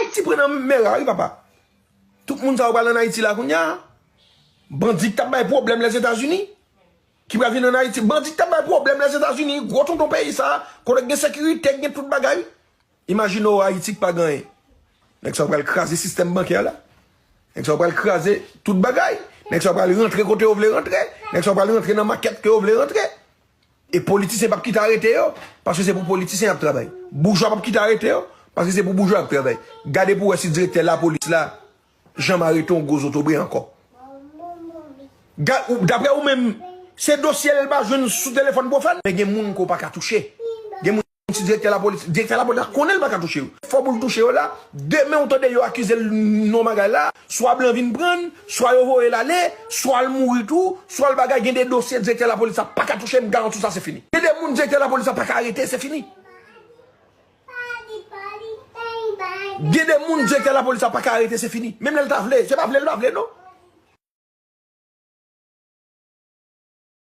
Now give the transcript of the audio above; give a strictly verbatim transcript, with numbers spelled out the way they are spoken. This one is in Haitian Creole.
Ayiti pran nan mera, wi, papa. Tout moun sa yo pral ann Ayiti la kounye a. Bandi k t ap bay pwoblèm Lèzetazini. Ki pral vin ann Ayiti. Bandi k t ap bay pwoblèm Lèzetazini. Gwo tonton peyi sa. Kote k gen sekirite, k gen tout bagay. Imajine w Ayiti k pa gen anyen. Nèg sa yo pral kraze sistèm bankè la. Nèg sa yo pral kraze tout bagay. Nèg sa yo pral rantre kote yo vle rantre. Nèg sa yo pral rantre nan makèt ke yo vle rantre. E politisyen p ap kite arete yo, paske se pou politisyen y ap travay. Boujwa p ap kite arete yo, paske se pou boujwa y ap travay. Gade pou wè si direktè lapolis la janm arete yon gwo zotobre ankò. Ga- ou- Daprè ou menm, se dosye l pa jwenn sou telefòn pwofèn, men gen moun ke w pa ka touche. Gen moun si direktè lapolis, direktè lapolis la konnen l pa ka touche yo. Fò pou l touche yo la, demen ou tande yo akize l nan bagay la, swa blan vin pran l, swa yo voye l ale, swa l mouri tou, swa l bagay, gen de dosye direktè lapolis la pa ka touche, m garanti w sa se fini. Gen de moun direktè lapolis la pa ka arete, se fini. Gen de moun direktè lapolis la pa ka arete, se fini. Menm lè l ta vle, se pa vle l pa vle non.